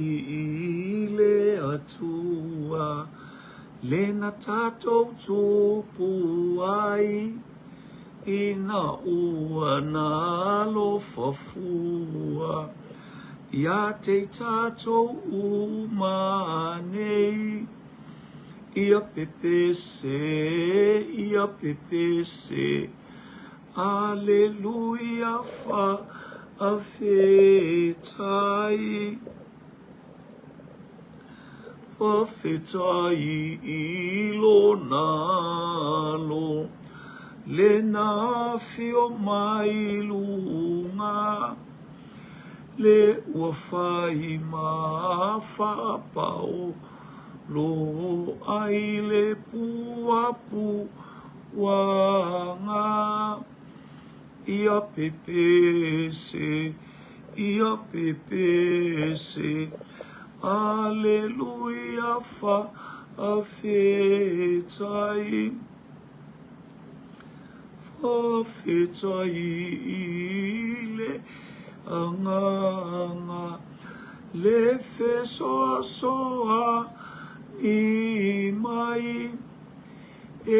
I le Atua lena tatou tupu ai, ina ua nalofa fua ia te i tatou uma nei. Ia pepese, ia pepese, Aleluia faafetai. Faafetai i lona alo lena afio mai luga le ua fai ma faapaolo ai le puapuaga. Ia pepese, ia pepese, Aleluia faafetai. Faafetai i le Agaga le fesoasoani mai e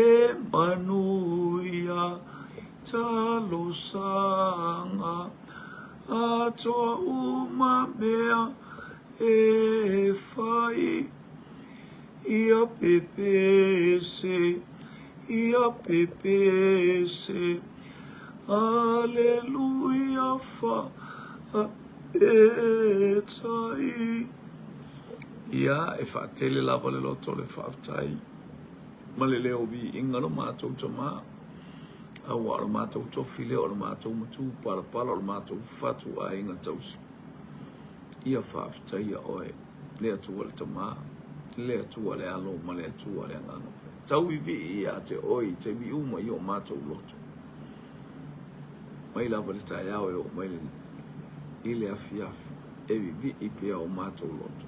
manuia talosaga atoa uma mea e fai. Ia pepese, ia pepese, Aleluia faafetai. Ia, e faatele lava le loto o le faafetai ma le leo viiga lo matou Tama, aua o le matou tofi lea, o le matou matupalapala, o le matou fatuaiga tausi. Ia faafetaia oe, le Atua le Tama, le Atua le Alo ma le Atua le Agaga Paia. Tauivii ia te oe i taimi uma i o matou loto, mai lava i le taeao e oo mai i le afiafi, e vivii pea o matou loto.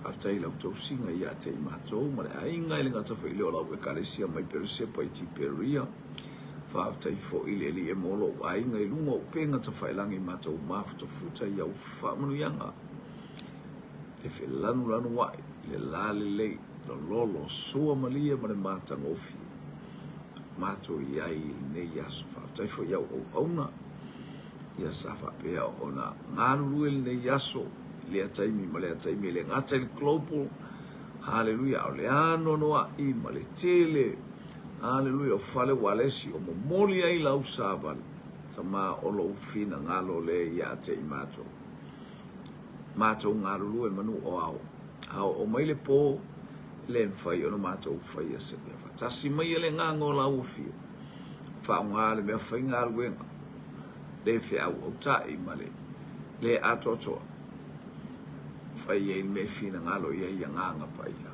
Faafetai i lau tausiga ia te i matou ma le aiga e le gata foi i le o lau Ekalesia mai Peresepa i Tiperia. Faafetai foi i le Alii e mo lou aiga i luga o upega tafailagi i matou mafutafuta i au faamanuiaga. Le felanulanuai, le lalelei, lololo, sua malie ma le matagofie. Matou i ai i lenei aso. Faafetai foi i au auauna ia sa faapea ona galulue lenei aso i lea taimi ma lea taimi e le gata i le global. Haleluia, a o le anoanoai ma le tele. Aleluia, o fale ualesi o momoli ai lau savali, Tama o lou finagalo le ia te i matou. Matou galulue manu o ao, a oo mai le po, e le mafai ona matou faia se mea. Faatasi mai e le Agaga o lau afio, faaaoga le mea faigaluega, le feauautai ma le le atoatoa, fai ai le mea e finagalo i ai Agaga Paia.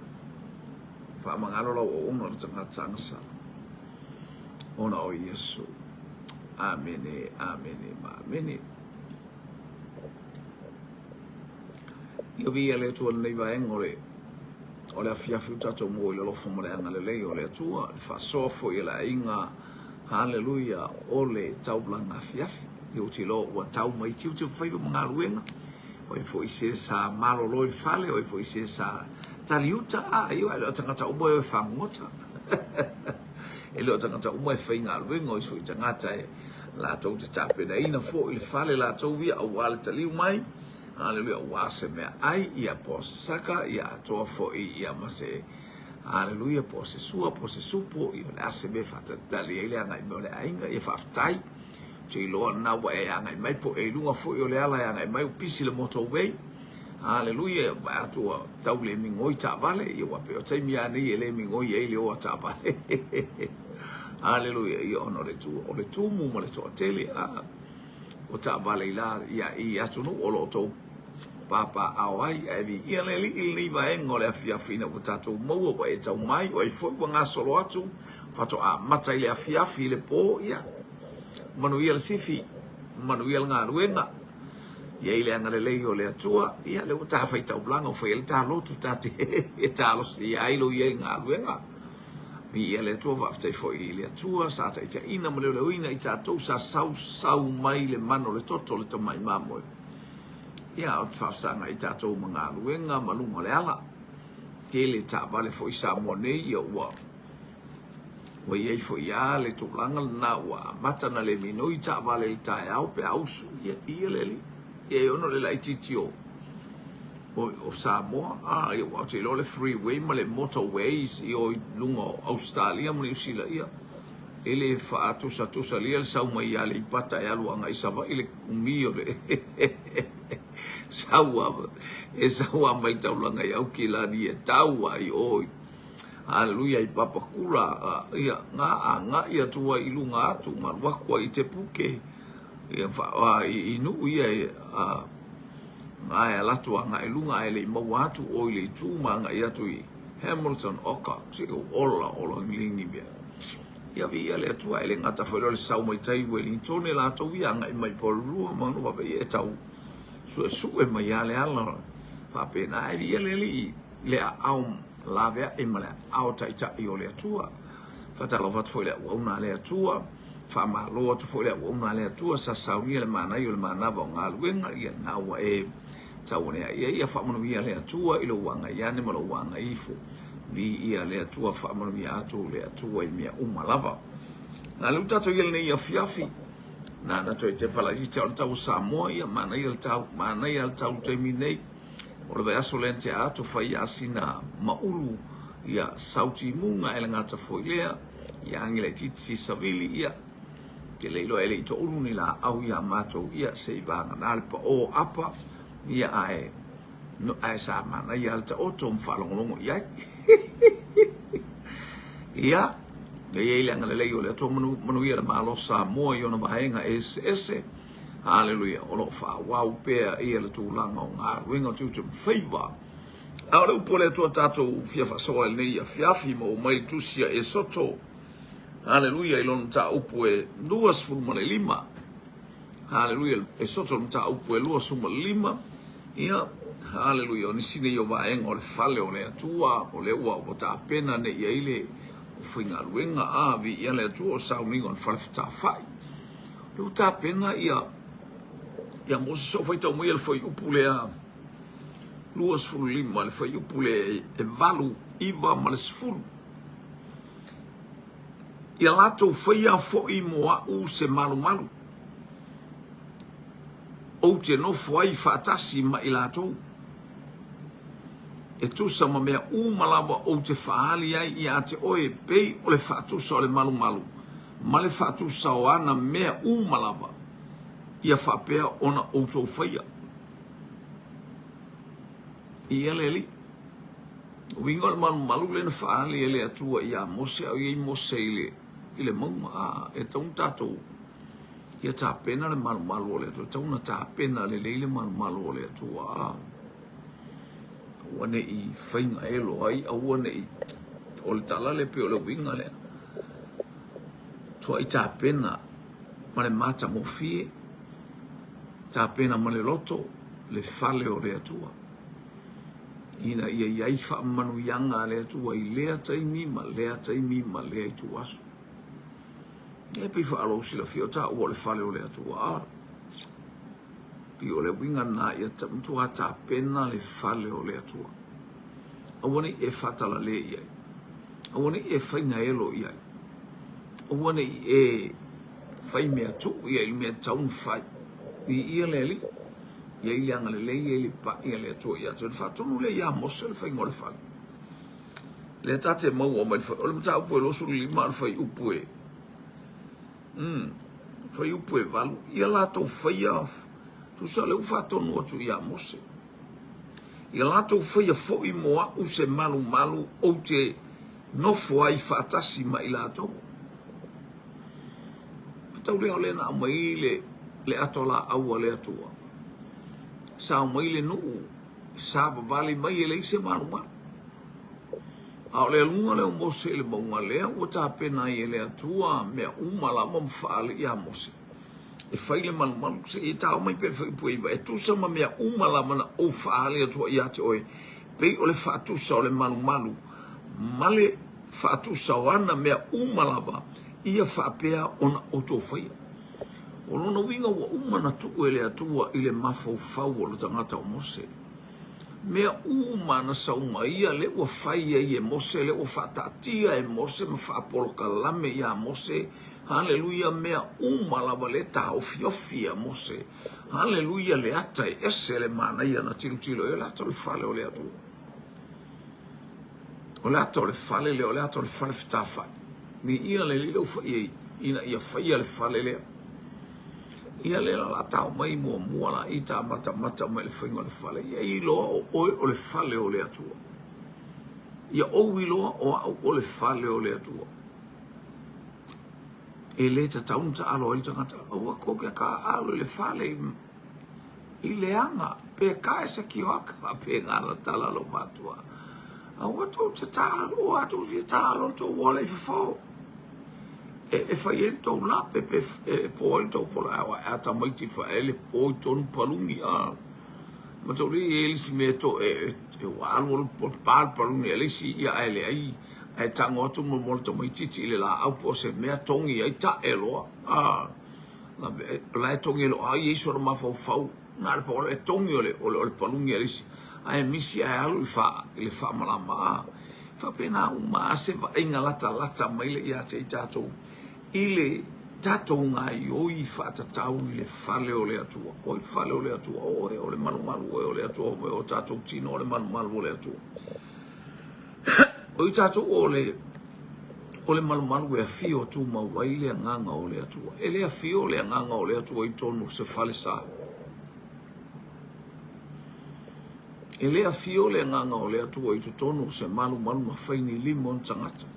Faamagalo lau auauna o le tagata agasala ona o Iesu. Amene, amene ma amene. Ia viia le Atua i lenei vaega o le o le afiafi ua tatou maua i le alofa ma le agalelei o le Atua, le faasoa foi a le aiga, haleluia, o le taulaga afiafi. Ia ou te iloa ua tau mai tiute ma faiva ma galuega, o ai foi se sa malolo i le fale, o ai foi se sa taliuta, a, ioe, e le o tagata uma e o e fagogota. E le o tagata uma e faigaluega, o isi foi tagata e latou te tapenaina foi le fale latou ia aua le taliu mai, haleluia, aua se meaai, ia po o se saka, ia atoa foi ia ma se, haleluia, po o se sua, po o se supo, ia o le a se mea e faatalitali ai le agai mai o le aiga, ia faafetai. Ou te iloa lena ua e agai mai po o e i luga foi o le ala e agai mai ua pisi le motorway. Haleluia, vaai atu ua tau le migoi taavale, ia ua pei o taimi lava nei e le migoi ai le o a taavale. Haleluia, ia ona o le tu, o le tumu ma le toatele, a o taavale i la, ia, i atunuu o lo o outou papaaao ai, ae viia le Alii i lenei vaega o le afiafi ina ua tatou maua, ua e tau mai, o ai foi ua gasolo atu, faatoa amata i le afiafi i le po, ia, manuia le sifi, manuia le galuega, i ai le agalelei o le Atua, ia, lea ua ta fai taulaga, ua fai ai le ta lotu, ta te talosia ai lou i ai i le galuega. Viia le Atua, faafetai foi i le Atua sa taitaiina ma leoleoina i tatou sa sausau mai le mana o le toto o le tamai mamoe. Ia, ou te faafesagai tatou ma galuega ma luga o le ala. Tele taavale foi i Samoa nei, ia ua ua i ai foi lava le tulaga lena ua amata ona le minoi taavale i le taeao pe a usu, ia, ia le alii. Ia e ono le laitiiti o o Samoa, a, ia, aua ou te iloa o le freeway ma le motorways i o i luga o Ausetalia ma Niu Sila, ia, e le faatusatusalia le sau mai Aleipata e alu agai i Savaii le umi o le sau a, e sau lava mai le taulaga i Aukilani e tau lava i o i Haleluia i Papakura, ia, na agai atu ai i luga atu ma alu atu ai i Te Puke, ia, i nuu ia e, na e alu atu agai i luga ae le i maua atu o i le itu ma agai atu i Hamilton Oka, se ua ola ola ligi mea. Ia viia le Atua e le gata foi lea o le sau mai tai Wellington e latou ia agai mai Porirua ma ona faapea ia e tau suesue mai lava le ala faapena. Ae viia le Alii le aao laveai ma le aao taitai o le Atua. Faatalofa atu foi i le auauna a le Atua, faamalo atu foi i le auauna a le Atua sa saunia le manaia o le manava o galuega, ia lena ua e tauaneai ai. Ia faamanuia le Atua i lou agai ane ma lou agai ifo. Viia le Atua, faamanuia atu le Atua i mea uma lava. Na lea ua tatou i ai lenei afiafi, na na toe tepa laitiiti o le tau o Samoa, ia manaia le tau, manaia le tau i le taimi nei. O le vaiaso lea na tea atu, fai lava sina maulu, ia sau timuga e le gata foi lea, ia agi laitiiti si savili, ia te le iloa e le i toulu ni laau ia matou, ia se i vagana le pao apa, ia ae No, ae sa manaia le taoto ma faalogologo i ai. Ia, e i ai le agalelei o le Atua manu, manuia le Malo Samoa i ona vaega eseese. Haleluia, o lo o faaauau pea ia le tulaga o galuega o tiute ma faiva. A o le upu a le Atua tatou fia faasoa i lenei afiafi ma ua mai le tusi a Esoto. Haleluia, i lona mataupu e 25. Haleluia, Esoto le mataupu e 25. Ia, haleluia, o nisi nei o vaega o le fale o le Atua, o lea ua ua tapena nei i ai le faigaluega, a, viia le Atua, o sauniga o le fale fetafai. O lea ua tapena ia, ia Mose, se o faitau mai le fuaiupu lea 25, le fuaiupu lea e 8, 9 ma le 10. Ia latou faia foi mo a'u se malumalu, ou te nofo ai faatasi ma i latou, e tusa ma mea uma lava ou te faaali ai ia te oe, pei o le faatusa o le malumalu ma le faatusa o ana mea uma lava, ia faapea ona outou faia. Ia le Alii. Uiga o le malumalu lea na faaali e le Atua iā Mose a o i ai Mose i le, i le mauga. A, e tatau ona tatou ia tapena le malumalu o le Atua, e tatau ona tapena lelei le malumalu o le Atua. A, aua ne i faigaelo ai, aua ne i, o le tala lea pei o le uiga lea. Tuai tapena ma le matagofie, tapena ma le loto le fale o le Atua. Ina ia i ai faamanuiaga a le Atua i lea taimi ma lea taimi ma lea ituaso. E pei faalogo silafia o taua o le fale o le Atua. A pei o le uiga lena ia matua tapena le fale o le Atua. Aua ne i e faatalale i ai. Aua ne i e fainaelo i ai. Aua ne i e fai mea tuu i ai i le mea tatau ona fai. Viia le Alii. I ai le agalelei, i ai le pai a le Atua ia te oe. Faatonu lea iā Mose le faiga o le fale. Lea ta te maua mai le fai, o le mataupu e 25 o le fuaiupu e, fuaiupu e 8, ia latou faia, tusa lea ua faatonu atu iā Mose. Ia latou faia foi mo a'u se malumalu ou te nofo ai faatasi ma i latou. Tau lea o lea na aumai le, le ato laau a le Atua. Sao mai le nuu, savavali mai e leai se malumalu. A o le aluga lea o Mose i le mauga lea ua tapena ai e le Atua mea uma lava ma faaali iā Mose. E fai le malumalu, se i tao mai pea le fuaiupu e 9, e tusa ma mea uma lava na ou faaali atu ai ia te oe, pei o le faatusa o le malumalu ma le faatusa o ana mea uma lava, ia faapea ona outou faia. O lona uiga ua uma ona tuu e le Atua i le mafaufau o le tagata o Mose. Mea uma na saumaia lea ua fai ai e Mose, lea ua faataatia e Mose ma faapolokalame ia Mose, haleluia, mea uma lava lea e taofiofi ia Mose, haleluia, le ata e ese le manaia na tilotilo i ai, o le ata o le fale o le Atua. O le ata o le fale lea, o le ata o le fale fetafai. Viia le Alii lea ua fai ai ina ia faia le fale lea. Ia lea la o le a tao mai muamua la i ta matamata mai le faiga o le fale. Ia iloa o oe o le fale o le Atua. Ia ou iloa o au o le fale o le Atua. E le tatau ona taalo ai le tagata. Aua kou ke taaalo i le fale i leaga pe ka e se kioaka faapena la tala a lou matua. Aua tou te taalo, aua tou te fia taalo i tou ola i fafo. E, e fai ai le tou lape pe e po ai le tou pola. Aua e tamaiti faaele po i tonu paluni a. Ma tou le i e lisi mea to e, e, e ua alu alu po pa le paluni a le isi ia ae leai ae tago atu mo mo le tamaitiiti i le laau po o se mea togi ai ta'e loa. A. O la e togi e lou ai Iesu ona mafaufau na o le pau e togi o le, o le, o le paluni a le isi ae misi ae alu i, fa, i le faamalama a faapena uma a se vaaiga latalata mai le ia te i tatou i le tatou gaioi faatatau i le fale o le Atua. O le fale o le Atua, oe o le malumalu, oe o le Atua, oe o tatou tino o le malumalu o le Atua. O i tatou o le o le malumalu e afio tumau ai le agaga o le Atua. E le afio le agaga o le Atua i totonu o se falesa. E le afio le agaga o le Atua i totonu o se malumalu na fai ni lima o ni tagata.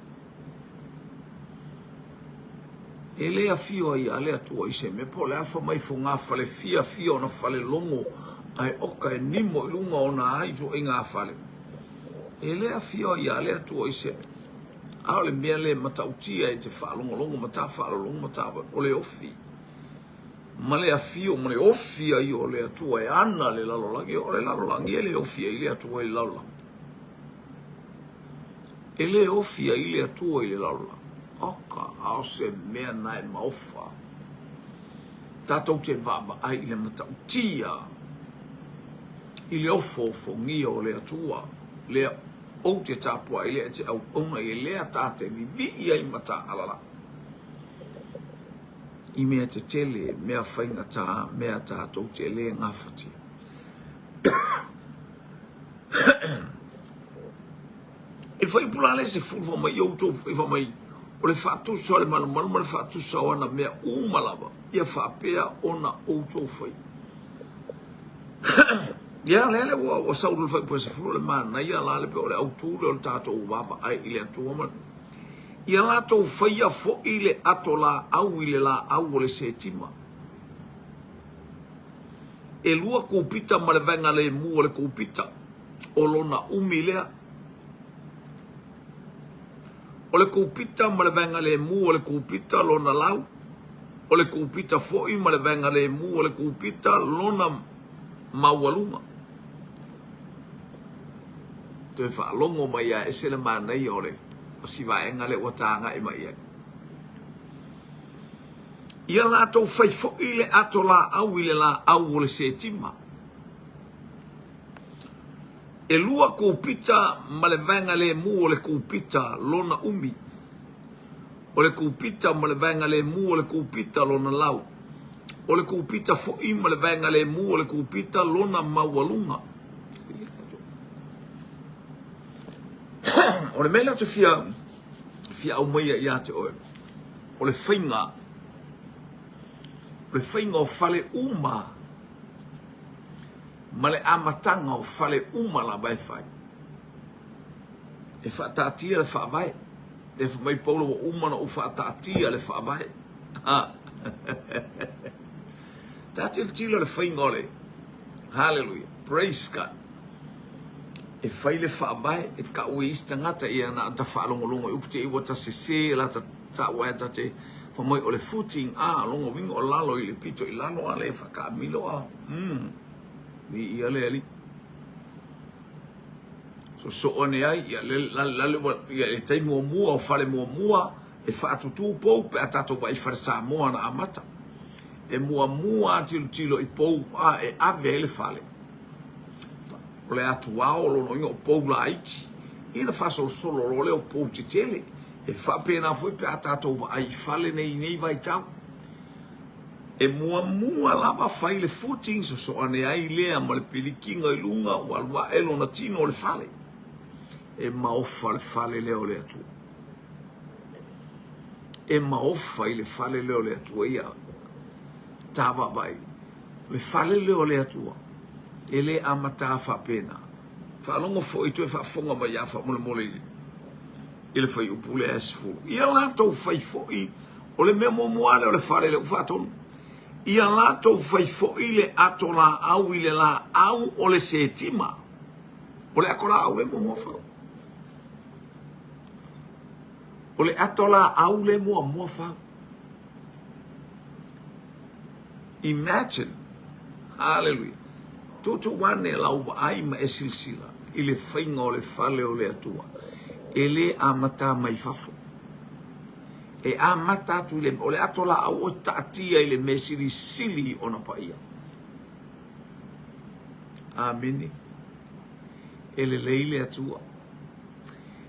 E le afio ai a le Atua i se mea po o le a fai mai fogafale fia fia ona falelogo ae oka e nimo i luga ona ai ituaiga fale. E le afio ai a le Atua i se a o le mea le matautia e te faalogologo ma ta faalogologo ma ta o le ofi ma le afio ma le ofi ai o le Atua e ana le lalolagi. O le lalolagi e le ofi ai le Atua i le lalolagi. E le ofi ai le Atua i le lalolagi. Oka, a o se mea na e maofa. Tatou te vaavaai i le matautia i le ofoofogia o le Atua, lea ou te tapuai, lea e te auauna i ai, lea ta te vivii ai ma ta alalai i mea tetele, mea faigata, mea tatou te le gafatia. I le fuaiupu la lea 10 fai mai, ia outou foi fai mai, o le faatusa o le malumalu ma le faatusa o ana mea uma lava, ia faapea ona outou faia. Ia, lea le ua, ua sau le fuaiupu 10 o le manaia la le pe o le autu lea o le tatou vaavaai i le Atua ma ia latou faia foi le ato laau i le laau o le setima. E lua kupita ma le vaega lemu o le kupita, o lona umi lea. O le kupita ma le vaega lemu o le kupita lona lau, o le kupita foi ma le vaega lemu o le kupita lona maualuga. Toe faalogo mai a ese le manaia o le o si vaega lea ua tagai mai i ai. Ia latou fai foi le ato laau i le laau o le setima. E lua kupita ma le vaega lemu o le kupita lona umi. O le kupita ma le vaega lemu o le kupita lona lau. O le kupita foi ma le vaega lemu o le kupita lona maualuga. O le mea lea ou te fia, fia aumaia ia te oe, o le faiga, o le faiga o fale uma ma le amataga o fale uma lava e fai. E faataatia le faavae. E fai mai Paulo ua uma ona ou faataatia le faavae. Ta tilotilo le faiga o le Hallelujah. Praise God. E fai le faavae e tau e isi tagata ia na ta faalogologo i upu te i ua ta sese la ta tau ai ta te fai mai o le footing a longa uiga o lalo i le pito i lalo a le whakaamilo a. Viia le Alii. Soosoo ane ai, ia le, la, la, la, ia le taimi muamua o fale muamua e faatutū pou pe a tatou vaai i fale Samoa na amata. E muamua a tilotilo i pou a e ave ai le fale. O le atuao o lona uiga o pou laiti, ia ona faasolosolo loa lea o pou tetele. E faapena foi pe a tatou vaai i fale nei i nei vaitau. E muamua lava fai le footing sosoo ane ai lea ma le pilikiga i luga ua alu ae lona tino o le fale. E maofa le fale lea o le Atua. E maofa i le fale lea o le Atua ia ta vaavaai. Le fale lea o le Atua e le amata faapena. Faalogo foi toe faafofoga mai ia faamolemole i i le fuaiupu lea e 10. Ia latou fai foi, o le mea muamua lea o le fale lea ua faatonu. Ia latou fai foi le ato laau i le laau o le setima. O le ato laau lea muamua fau. O le ato laau lea muamua fau. Imagine. Hallelujah. Tuutuu ane lau vaai ma e silasila i le faiga o le fale o le Atua. E le amata mai fafo. E amata atu i le, o le ato laau o taatia i le mea silisili ona paia. Amene. E lelei le Atua.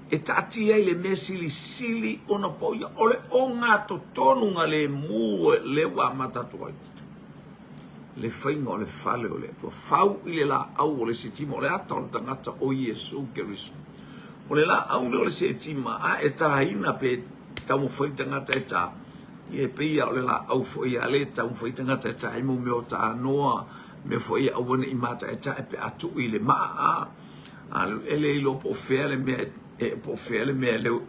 E taatia i le mea silisili ona paia. O le ogatotonuga lemu lea ua amata atu ai. Le faiga o le fale o le Atua. Fau i le laau o le sitima, o le ata o le tagata o Iesu Keriso. O le laau lea o le setima, a e taina pe taumafai le tagata e ta, ia e pei lava o le laau foi a le taumafai tagata e ta ai mo mea o tanoa, mea foi e aua ne i mataetae pe a tuu i le maa a. A e le iloa po o fea le mea e po o fea le mea leo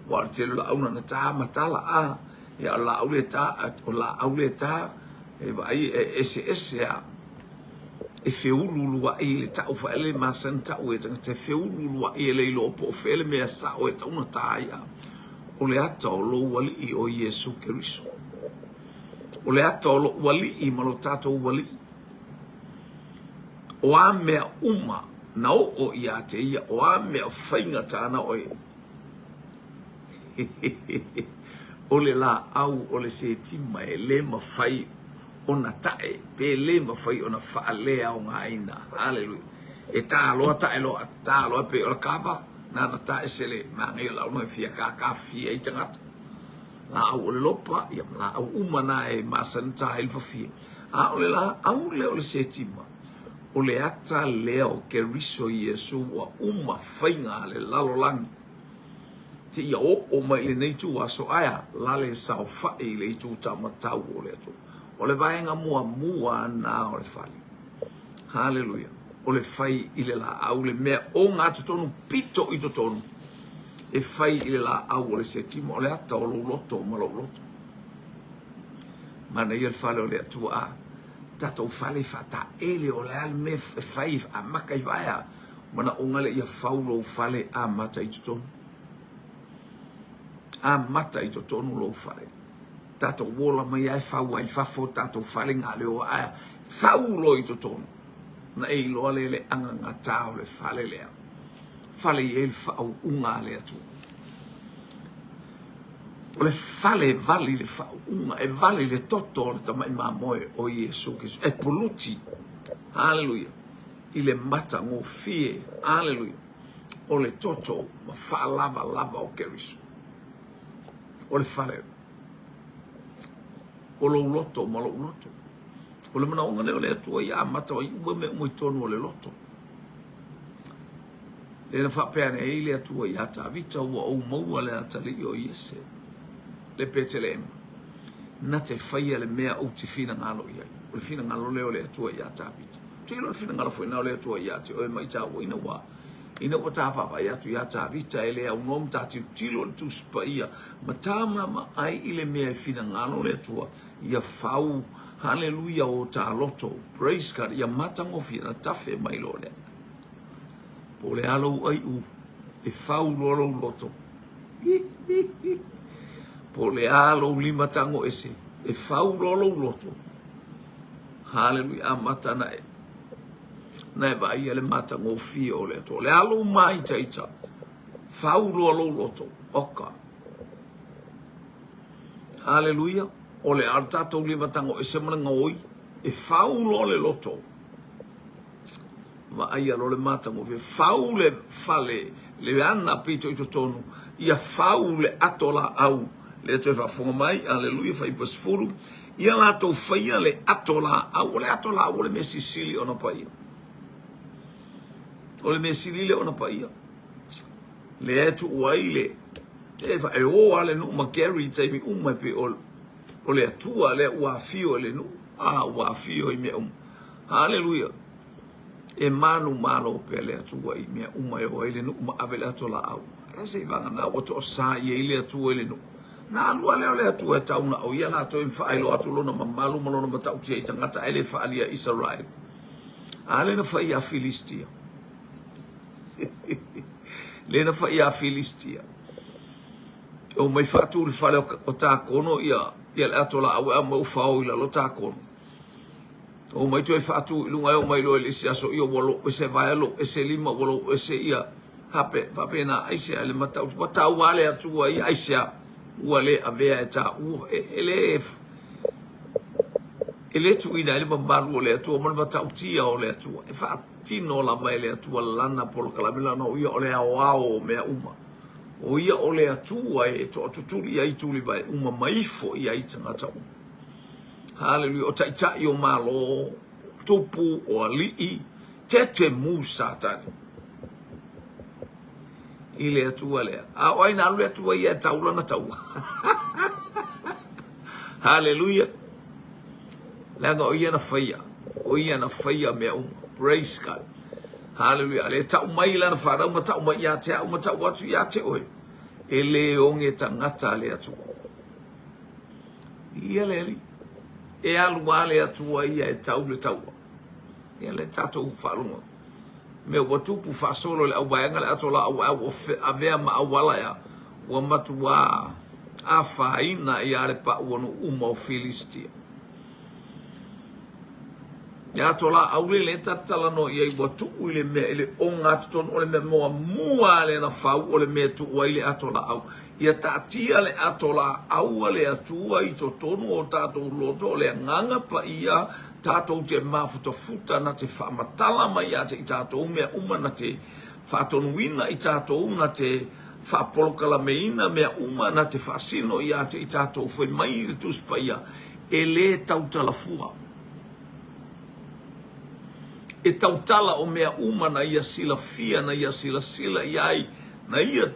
aua o le tele o laau na ona ta ma tala a. Ia o le laau le ta, o le laau le ta e vaai e eseese a. E feuluuluai i le tau faaele masani tau e tagata e feuluuluai e le iloa po o fea le mea sao e tatau ona ta ai a. O le ata o lou Alii o Iesu Keriso. O le ata o lo'u Alii ma lo tatou Alii. O a mea uma na oo ia te ia, o a mea faigata na oe. O le laau o le setima e le mafai ona ta'e pe le mafai ona faaleaogaina. Haleluia. E tā loa ta'e loa, tā loa pei o le kava, na ona tā ese le manaia o le laau e fia kākāfifia ai tagata. Laau o le lopa, ia ma laau uma na e masani tā ai le fafie. A o le laau lea o le setima, o le ata lea o Keriso Iesu ua uma faiga a le lalolagi seia oo mai i lenei itu aso, ae a lale saofai i le itu taumatau o le Atua. O le vaega muamua na o le fale. Haleluia. O le fai i le laau, le mea ogatotonu pito i totonu, e fai i le laau o le setima, o le ata o lou loto ma lou loto. Manaia le fale o le Atua. A tatou fale faataele, o le a le mea e fai e amata i vaea, manaoga lea ia fau lou fale amata i totonu. Amata i totonu lou fale. Tatou ola mai ai fau ai fafo tatou fale galeoa ae fau loa i totonu. Na e iloa lea le agagata o le fale lea. Fale i ai le faauuga a le Atua. O le fale e vali le faauuga, e vali le toto o le tamai mamoe o Iesu Keriso. E puluti, haleluia, i le matagofie, haleluia, o le toto ma faalavalava o Keriso. O le fale o lou loto ma lou loto. O le manaoga lea o le Atua ia amata ai uma mea uma i totonu o le loto. Lea na faapea ane ai le Atua iā Tavita, Ua ou maua le atalii o Iese, le Peteleema, na te faia le mea ou te finagalo i ai. O le finagalo lea o le Atua iā Tavita. Ou te iloa le finagalo foi lena o le Atua ia te oe ma i tāua ina ua ina ua tā vaavaai atu iā Tavita e le aunoa ma tā tilotilo i le Tusi Paia ma tā maamaai i le mea e finagalo le Atua ia fau, haleluia, o tā loto, praise God, ia matagofie na tafe mai loa lea. Po o le a lou aiʻu e fau loa lou loto. Po o le a lou lima tago ese e fau loa lou loto. Haleluia, amata na e na e vaaia le matagofie o le Atua. O le a lou māitaita, fau loa lou loto. Oka. Haleluia. O le a le tatou limatago ese ma le gaoi, e fau loa le loto. Vaaia loa le matagofie, fau le fale, le ana pito i totonu, ia fau le ato laau. Lea toe faafofoga mai, aleluia, fuaiupu 10, ia latou faia le ato laau. O le ato laau o le mea silisili ona paia. O le mea sili lea ona paia. Lea e tuu ai le e e o lava le nuu ma Gary i taimi uma e pei o o le Atua lea ua afio i le nuu, a ua afio i mea uma. Haleluia! E manumalo pea le Atua i mea uma e o ai le nuu ma ave le ato laau. Ae se i vagana ua toasa i ai le Atua i le nuu. Na alu lava lea o le Atua e tau na o ia latou e faailoa atu lona mamalu ma lona matautia i tagata ae le faaalia i Isaraelu. A lea na fai ia Filistia. Lea na fai ia Filistia. E omai faatu i le fale o Takono ia, ia le ato laau e aumai ua fao i lalo Takono. Omai toe faatu i luga e omai loa i le isi aso ia ua lou ese vaea lou ese lima ua lou ese ia hape faapena aisea le matautu ua tau lava le Atua ia aisea ua le avea e taua e, e le e le tuuina ai le mamalu o le Atua ma le matautia o le Atua e faatino lava e le Atua lana polokalame lana o ia o le aoao o mea uma o ia o le Atua e toatutuli ai tulivae uma ma ifo i ai tagata uma. Haleluia. O taitai o Malo, tupu, o alii, tetemu Satani i le Atua lea. A o ai na alu le Atua ia e tau lana taua. Haleluia. Leaga o ia na faia. O ia na faia mea uma. Praise God. Haleluia. Le tau mai lana whanau ma tau mai ia te au ma tau atu ia te oe. E le oge tagata le Atua. Ia le Alii. E alu lava le Atua ia e tau le taua. Ia le tatou faalogo. Mea ua tupu faasolo i le auvaega le ato laau ae ua avea ma auala ea ua matuā afaina ia le pau o nuu uma o Filistia. Le ato laau le le tatalanoa i ai ua tuu i le mea i le ogatotonu o le mea muamua lea na fau o le mea e tuu ai le ato laau. Ia taatia le ato laau a le Atua i totonu o tatou loto o le Agaga Paia tatou te mafutafuta na te faamatala mai ia te i tatou mea uma na te faatonuina i tatou na te faapolokalameina mea uma na te faasino ia te i tatou fai mai le Tusi Paia e lē tautala fua. E tautala o mea uma na ia silafia na ia silasila i ai na ia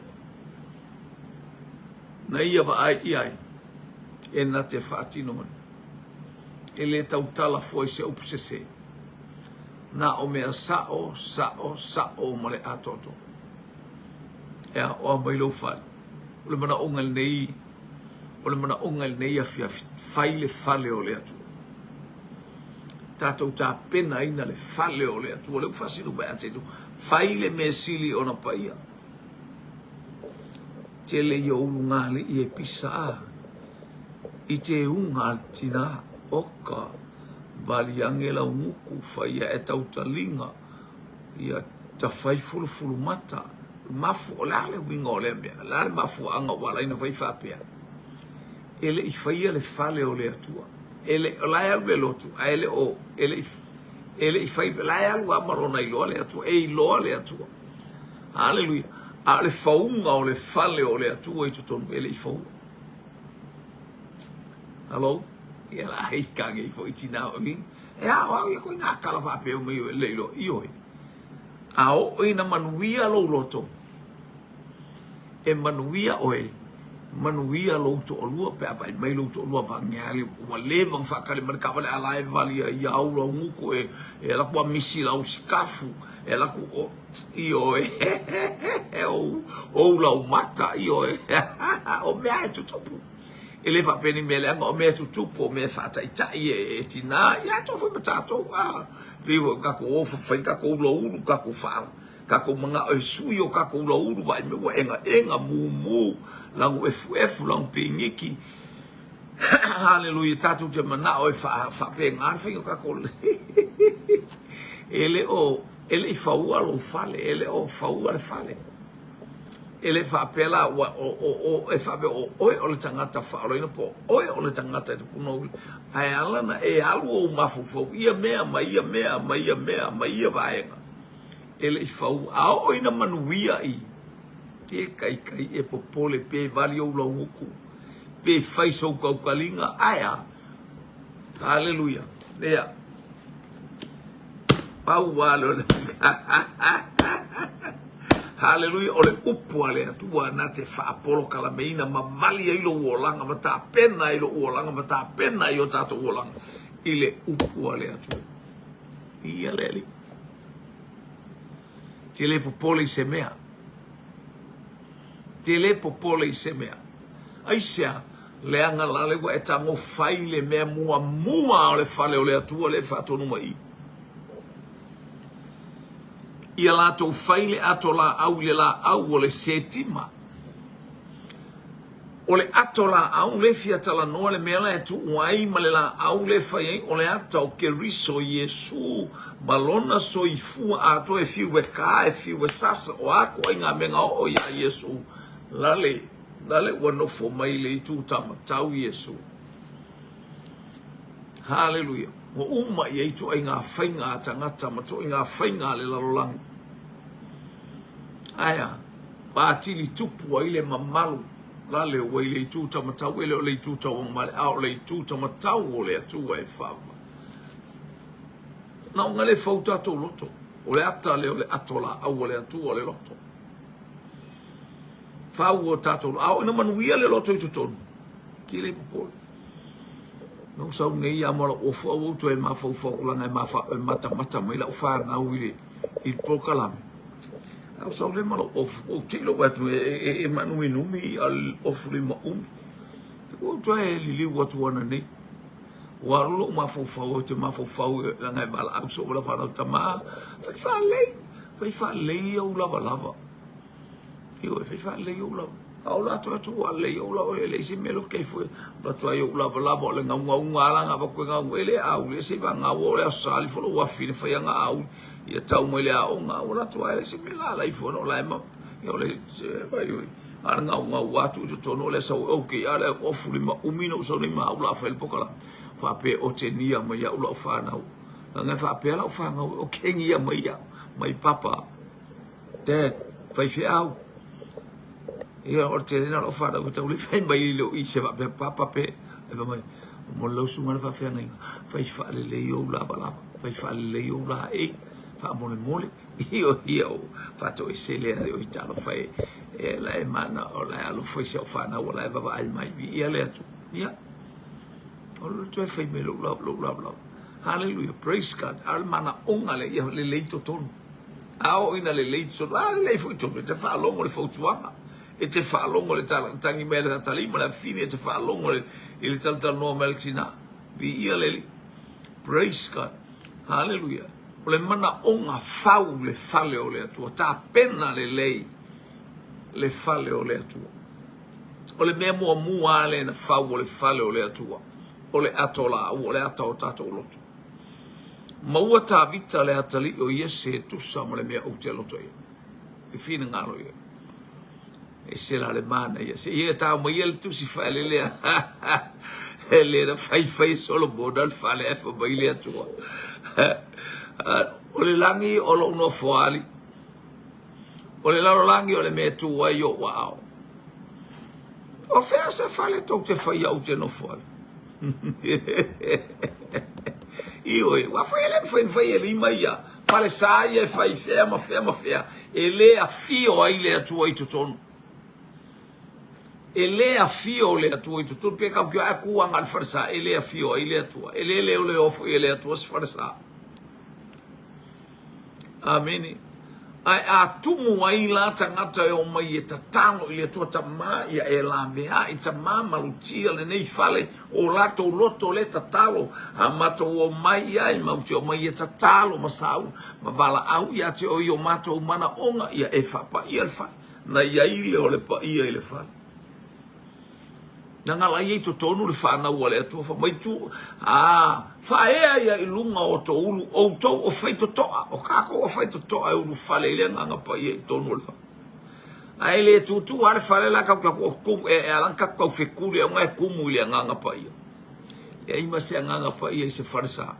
Na ia vaai i ai e na te faatino ai. E le tautala fua i se upu sese. Na o mea sao, sao, sao ma le atoatoa. E aoao mai lou fale. O le manaoga i lenei, o le manaoga i lenei afiafi, fai le fale o le Atua. Tatou tapenaina le fale o le Atua. O lea ua faasino mai ia te Fai le mea sili ona paia. Tele ia o ulugalii e pisa a i te uga a le tina oka vali ange lau guku fai ae tautaliga ia tafai fulufulu mata mafu o le a le uiga o lea mea o le a le mafuaaga ua ala ai ona fai faapea e le i faia le fale o le Atua e le o la e alu le lotu ae le o e le i e le i fai la e alu lava ma lona iloa le Atua e iloa le Atua Aleluia. A o le fauga o le fale o le Atua i totonu, e le i faua. Hello? Ia la hei ka ngei fo i tina o i. E a o au ia koe ngā kala whaapeo mai o e le iloa i oe. A o ina manuia lou loto, e manuia oe, manuia lou toalua pe a vaai mai lou toalua vagea le ua leva ona faatali mai le taavale a la e vali ai ia au lau gutu e e alu atu misi lau sikafu e alu atu o ioe ou ou laumata ioe o mea e tutupu e le faapea ni mea leaga o mea e tutupu o mea e faataitai e, e tinā ia atoa foi ma tatou a pei ua tatou o fai tatou ulaulu tatou faa tatou manao e sui o tatou ulaulu vaai mai ua egaega mumu lanu efuefu lanu piniki Haleluia tatou te manao e faapena le faiga o tatou e le o e le i faua lou fale e le o faua le fale. E le faapea la ua o, o, o, e faapea o oe o le tagata faaolaina po o oe o le tagata e tapunouli. Ae ala na e alu ou mafaufau ia mea ma ia mea ma ia mea ma ia vaega. E le i fau a oo ina manuia i e kaikai e popole pe vali ou laugutu pe fai sou tautaliga ae a? Haleluia. Ia. Pau lava lea o le Haleluia. O le upu a le Atua na te faapolokalameina ma vali ai lou olaga ma tapena ai lou olaga ma tapena ai o tatou olaga i le upu a le Atua. Ia le Alii. Te le popole i se mea. Te le popole i se mea. Aisea? Leaga la le ua e tago fai le mea muamua o le fale o le Atua lea e faatonu mai i. Ia latou fai le ato laau i le laau o le setima. O le ato laau le fia talanoa le mea la e tuu ai ma le laau le fai ai o le ata o Keriso Iesu ma lona soifua atoa e fiu e ka e fiu e sasa o a ituaiga mea na oo iā Iesu lale lale ua nofo mai le itu taumatau Iesu. Haleluia. Ua uma i ai ituaiga faiga a tagata ma ituaiga faiga a le lalolagi. Ae a? Ua atili tupu ai le mamalu lale ua i le itu taumatau, e le o le itu tauagavale, a o le itu taumatau o le Atua e faavae. Na ona le fau tatou loto. O le ata lea o le ato laau a le Atua o le loto. Fau o tatou, a oo ina manuia le loto i totonu, ke le popole. Na ou sau nei a ma lou ofu, aua ou toe mafaufau leaga e mafa, e matamata mai lau fanau i le i le polokalame. A ou sau lea ma lou ofu, ou tei lou atu e, e, e maanuminumi a le ofu lima umi. Ua ou toe liliu atu ananei. Ua alu lou mafaufau, ou te mafaufau leaga e valaau soo lau fanau, tama, fai faalelei, fai faalelei ou lavalava. Ioe, fai faalelei ou lava. A o latou atu ua lelei ou lava, e leai se mea loke ai foi. Avatu ai ou lavalava, o le gaugauga lava na avatu e gau, e le auli, e se i vagau o le Aso Sa alifo lou afine fai ana auli, ia tau mai le aoga, ua latou ai, e leai se mea la ala ifo, o la e ma, ia o le, se, vai oi, a o le gaugau atu i totonu o le sau, okay, a o le ofu lima umi na ou sau nei ma au la fai le pokalame, faapea otegia mai au lau fanau. Leaga e faapea lau fanau, e otegia mai au, mai papa. Dad, faifeau. Ia, o le tele na o lau fanau e tau le fai mai le o i se faapea papa pe. Ai fai mai, mo lau susuga le faafeagaiga, fai faalelei ou lavalava, fai faalelei ou laei, faamolemole. Io, ia, o faatoese lea o i talofa e, e la e mana, o la e alofa i si au fanau, o la e vaavaai mai, viia le Atua. Ia, o le toe fai mai lou lavalava. Hallelujah, praise God. A o le manaoga lea, ia lelei totonu. A oo ina lelei totonu, a lelei foi totonu, e te faalogo i le fautuaga, e te faalogo i le tagi mai a le atalii ma le afafine, e te faalogo i le talatalanoa mai a le tinā. Viia le Alii. Praise God. Haleluia. O le manaoga fau le fale o le Atua, tapena lelei le fale o le Atua. O le mea muamua lava lea na fau o le fale o le Atua, o le ato laau, o le ata o tatou loto. Maua Tavita le atalii o Iese e tusa ma le mea ou te loto i ai. E finagalo i ai. E se la le manaia. Se ia tau mai ia le tusi faalele a. E le na faifai e Solomona le fale ae fai mai le Atua. O le lagi o lou nofoalii. O le lalolagi o le mea e tu ai ou aao. O fea se fale tou te faia ou te nofo ai? Ioe, ua fai e le mafai ona fai e lima ia falesa ia e fai fea ma fea ma fea, e le afio ai le Atua i totonu. E le afio le Atua i totonu, pe kau ki a ku anga le falesa, e le afio ai le Atua. E le leoleo foi e le Atua se falesa. Amene. Ae a tumu ai la tagata e omai e tatalo i le Atua Tama ia e laveai Tama malutia lenei fale o latou loto le tatalo a matou omai ai matou te omai e tatalo ma saula ma valaau ia te oe i o matou manaoga ia e faapaia le fale na iai le o le paia i le fale. Leaga la ia i totonu le fanau a le Atua, fai mai tu, a, faaea ia i luga o to ulu, outou o faitotoa, o kākou o faitotoa e ulufale i le Agaga Paia i totonu o le fale. Ae le tutu lava le fale la tatou te o atu o e ala ona tatou tau fetuli ona e tumu i le Agaga Paia. Leai ma se Agaga Paia i se falesa.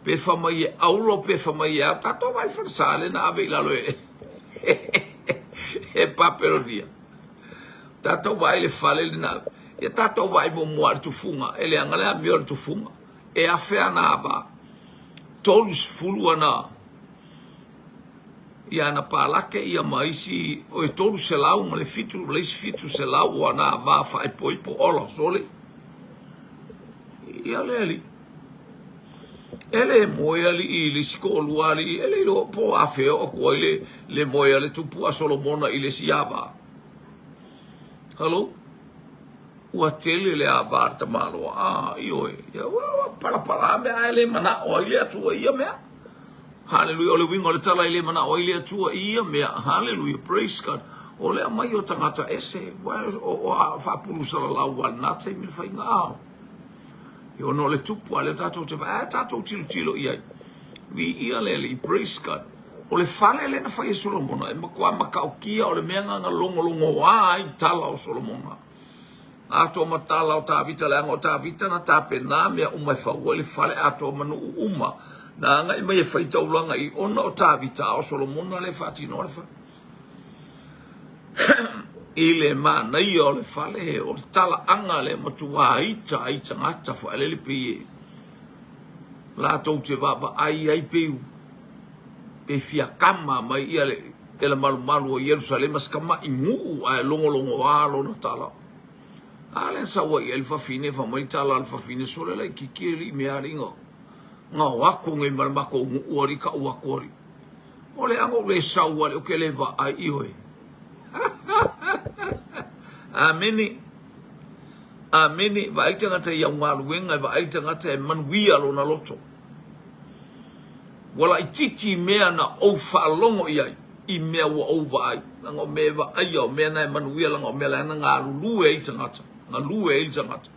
Pe fai mai e auro pe fai mai e a, tatou vaai i le falesa lea na ave i lalo e e Papelonia. Tatou vaai i le fale lena. Ia tatou vaai muamua i le tufuga, e leaga le amio a le tufuga. E afe ana ava, 30 ana ia ana palake ia ma isi oi 300 ma le fitu ma le isi 700 o ana ava faaipoipo ola sole. Ia le alii. E le moe alii i le isi toalua alii, e le iloa po o afea oo atu ai le, le moe a le tupu a Solomona i le isi ava. Hello? Ua tele le ava a le tamaloa. Ah, ioe. Ia, ua, ua palapala mea ae le manao ai le Atua i ia mea. Haleluia. O le uiga o le tala e le manao ai le Atua i ia mea. Haleluia. Praise God. O le aumai o tagata ese. Ua, o, o, a faapulu salalau lava i lena taimi le faiga ao. Ia ona o le tupu a lea tatou te vaai, ae tatou tilotilo i ai. Viia le Alii. Praise God. O le fale lea na fai e Solomona, e matua matautia o le mea na na logologoa ai tala o Solomona. Atoa ma tala o Tavita, leaga o Tavita na tapena mea uma e fau ai le fale atoa ma nuu uma. Na agai mai e fai taulaga i ona o Tavita, a o Solomona lea e faatinoa le fale. I le manaia o le fale, o le talaaga lea matua ita ai tagata faelele pei e latou te vaavaai ai pei pe fia kama mai ia le tele malumalu o Ierusalema se tama'i nuu ae logologoa lona tala. A lea sau ai i ai le fafine fai mai le tala a le fafine sole laitiiti alii mea alii na na o atu nei ma le matou nuu alii tau atu alii. O le a na ou le sau alii ou te le vaai i oe. Amene. Amene. Vaai le tagata i au galuega e vaai le tagata e manuia lona loto. Ua laitiiti mea na ou faalogo i ai, i mea ua ou vaai. Leaga o mea e vaaia, o mea na e manuia, leaga o mea la na galulue ai tagata, galue ai le tagata.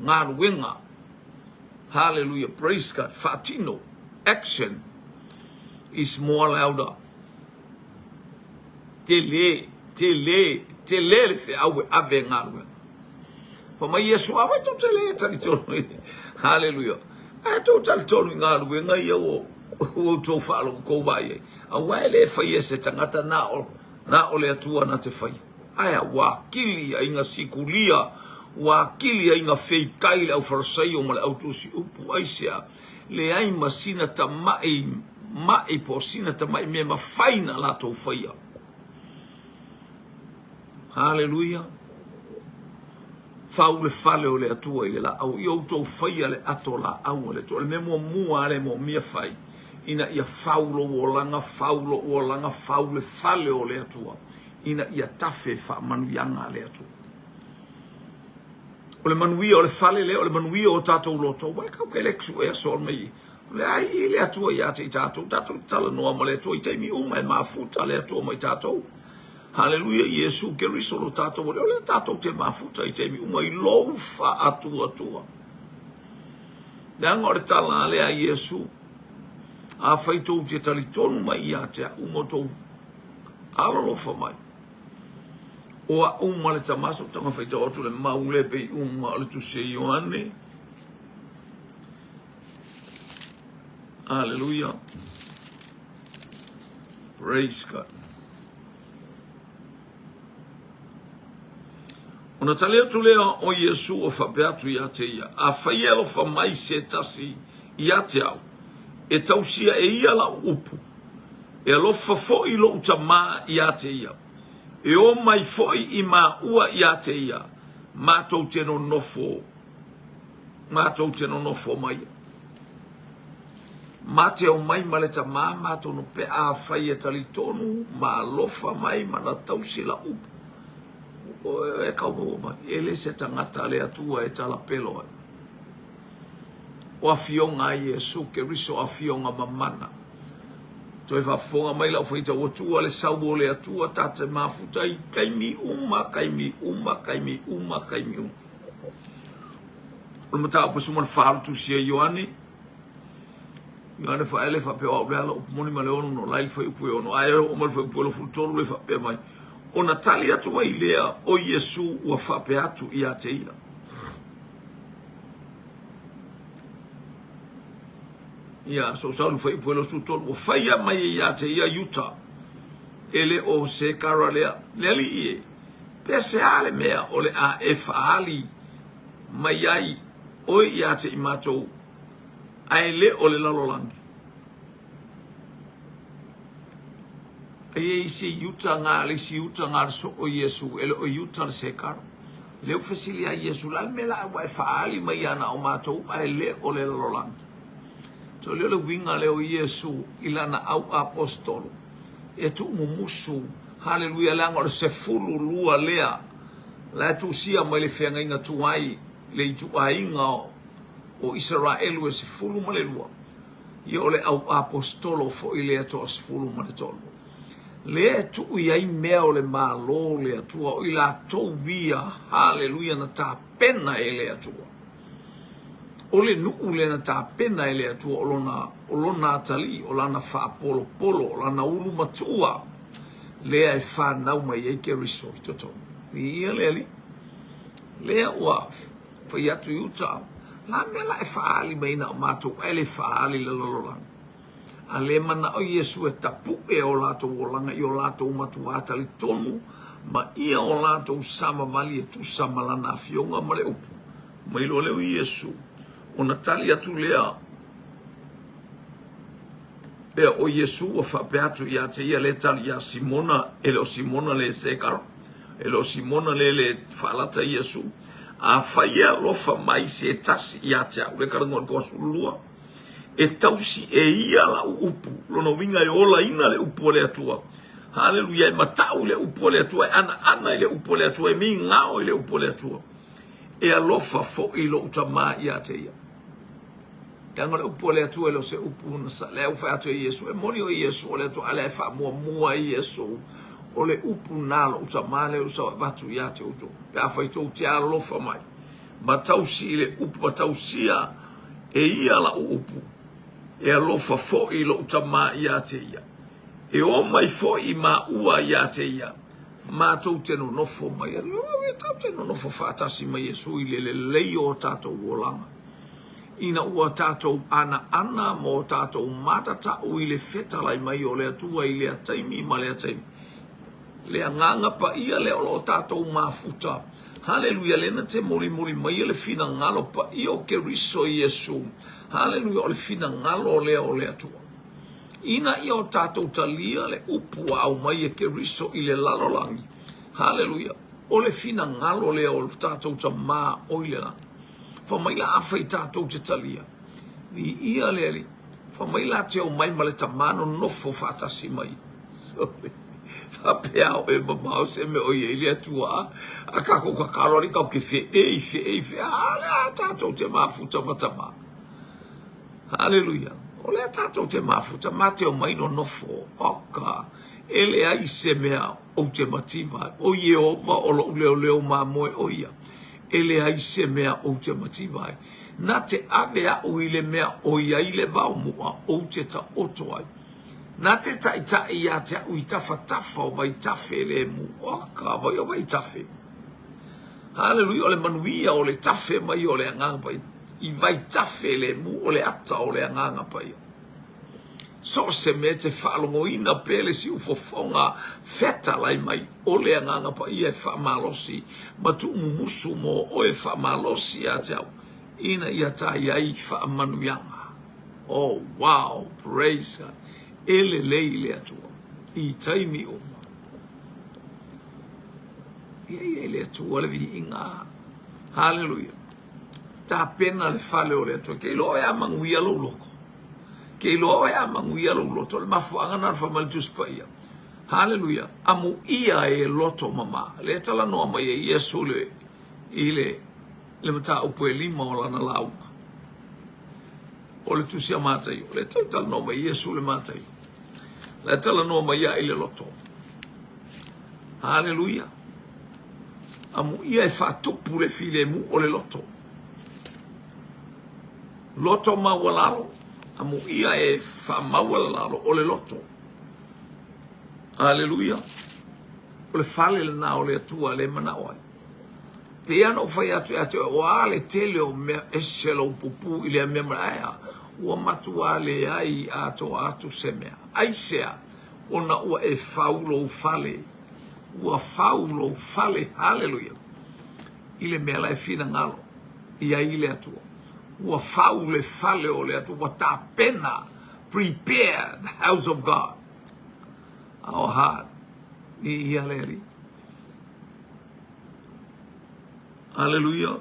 Galuega. Hallelujah, praise God, faatino, action is more louder. Tele, tele, tele le feau e ave e galuega. Fai mai Iesu, a wai tou te le talitonu i, haleluia, ae tou talitonu i galuega ia ua outou faalogo kou vaai ai. Aua e le faia e se tagata na o, na o le Atua na te faia. Ae a ua akili ai na sikulia, ua akili ai na feitai le aufarasaio ma le autusiupu, aisea, leai ma sina tama'i ma'i po o sina tama'i mea mafai na latou faia. Haleluia! Fau le fale o le Atua i le laau. Ia outou faia le ato laau a le Atua. O le mea muamua lava lea e moomia fai, ina ia fau lou olaga, fau lou olaga, fau le fale o le Atua, ina ia tafe faamanuiaga a le Atua. O le manuia o le fale lea, o le manuia o tatou loto, aua e tatou te le suea soo mai O le a i le Atua ia te i tatou, tatou te talanoa ma le Atua i taimi uma e mafuta le Atua ma i tatou. Haleluia, Iesu Keriso lo tatou Alii, o lea tatou te mafuta i taimi uma i lou faatuatua. Leaga o le tala a lea a Iesu, afai tou te talitonu mai ia te au ma tou alolofa mai, o a'u ma le Tama, so taga faitau atu le mau le pei uma o le tusi a Ioane, Aleluia. Praise God. Ona tali atu lea o Iesu o faapea atu ia te ia, Afai e alofa mai se tasi ia te au, e tausia e ia lau upu, e alofa foi lou Tamā ia te ia, e o mai foi i maua ia te ia, matou te nonofo matou te nonofo mai ai. Ma te omai ma le Tamā matou no pe afai e talitonu ma alofa mai ma na tausi la upu. E kau maua mai, e le se tagata a le Atua e talapelo ai. O afioga a Iesu Keriso, afioga mamana. Toe faafofoga mai lau faitau Atua le sau o le Atua ta te mafuta i taimi uma, taimi uma, taimi uma, taimi uma. O le mataupu e 14 o le Tusi a Ioane, Ioane Faaele faapea, o au le ala, upu moni ma le ono, la i le fuaiupu e 6, ae oo mai le fuaiupu e 23 le faapea mai, Ona tali atu ai lea o Iesu ua faapea atu ia te ia. Ia, so sau le fuaiupu e 23, ua faia mai e ia te ia Iuta, e le o Sekara lea, le alii e, pe se a le mea o le a e faaali mai ai oe ia te i matou, ae le o le lalolagi. E i ai isi Iuta nga, le isi Iuta nga le soo Iesu, e le o Iuta le Sekara. Lea ua fesili ai Iesu, o le a le mea la ua e faaali mai ia na o matou ae le o le lalolagi? So lea o le uiga lea o Iesu i lana au aposetolo e tuumumusu, haleluia, leaga o le 12 lea la e tusia mai le feagaiga tuai le ituaiga o Isaraelu e 12. Ia o le au aposetolo foi lea toasefulu ma le tolu, lea e tuu i ai mea o le Malo o le Atua, o i latou ia, haleluia, na tapena e le Atua. O le nuu lea na tapena e le Atua, o lona, o lona atalii, o lana faapolopolo, o lana ulu matua, lea e fanau mai ai Keriso i totonu. Viia le Alii. Lea ua Fai atu i uta, la mea la e faaali mai na o matou ae le faaali i le lalolagi. A le manao Iesu e tapuʻe o latou olaga i o latou matuā talitonu ma ia o latou savavali e tusa ma lana afioga ma le upu mai loa lea o Iesu, ona tali atu lea lea o Iesu ua faapea atu ia te ia lea tali ia Simona, e le o Simona le Sekara, E le o Simona lea le faalata Iesu. Afai e alofa mai se tasi ia te au, le talanoa i le 32, e tausi e ia lau upu, lona uiga e olaina le upu a le Atua. Haleluia, e matau i le upu a le Atua, e anaana i le upu a le Atua, e migao i le upu a le Atua. E alofa foi lou Tama ia te ia. Leaga o le upu a le Atua e le o se upu na sa, lea ua fai atu e Iesu, e moni o Iesu o le Atua, a lea e faamuamua ai Iesu, o le upu na lou tama lea ua sau e avatu ia te outou. Pe afai tou te alolofa mai, ma tausi i le upu, ma tausia e ia lau upu, e alofa foi lou tama ia te ia. E o mai foi maua ia te ia, matou te nonofo mai. Ua tatou te nonofo faatasi ma Iesu i le lelei o tatou olaga. Ina ua tatou anaana ma o tatou matatau i le fetalai mai o le Atua i lea taimi ma lea taimi. Le Agaga Paia lea o lo o tatou mafuta. Haleluia, lea na te molimoli maia le finagalo paia o Keriso Iesu. Haleluia, o le finagalo lea o le Atua. Ina ia o tatou talia le upu ua aumai e Keriso i le lalolagi. Haleluia, o le finagalo lea o le tatou Tama o i le lagi. Fa mai la afai tatou te talia, viia le Alii. Fa mai la te omai ma le Tama nonofo faatasi mai. Sole. Faapea o e mamao se mea o i ai le Atua a. A tatou tatalo alii tatou te feei, feei, feei. A lea a tatou te mafuta ma Tama. Haleluia. O lea tatou te mafuta, ma te omai nonofo. Oka. E leai se mea ou te mativa ai. O Iehova o lou leoleo mamoe o ia. E leai se mea ou te mativa ai. Na te ave aʻu i le mea o i ai le vao muʻa ou te taoto ai. Na te taʻitaʻi ia te aʻu i tafatafa o vaitafe lemu. O ka vai o vaitafe. Haleluia, o le manuia o le tafe mai o le Agaga Paia. I vaitafe lemu o le ata o le Agaga Paia. So o se mea e te faalogoina pea le siufofoga fetalai mai o le Agaga Paia e faamalosi ma tuumumusu mo oe faamalosi ia te au ina ia ta i ai faamanuiaga. Oh, wow, praise God. E lelei le Atua i taimi uma. Ia ia i le Atua le viiga. Haleluia. Tapena le fale o le Atua. Ke iloa oe a manuia lou loto. Ke iloa oe a manuia lou loto. O le mafuaaga na o le fai mai le Tusi Paia. Haleluia. Amuia e loto mama. Lea e talanoa mai ai Iesu le, i le, le mataupu e lima o lana lauga. O le Tusi a Mataio. Lea e talanoa mai Iesu le Mataio. Lea e talanoa mai ia i le loto. Haleluia. Amuia e faatupu le filemu o le loto. Loto maualalo, amuia e faamaualalalo o le loto. Aleluia. O le fale lena o le Atua lea e manao ai. Pei lava ona ou fai atu ia te oe, o a le tele o mea ese lou pupu i lea mea ma ae ua matua leai atoa atu se mea. Aisea? Ona ua e fau lou fale. Ua fau lou fale, haleluia, i le mea la e finagalo i ai le Atua. Ua fau le fale o le Atua, ua tapena, prepare the house of God. Our heart. Viia le Alii. Aleluia.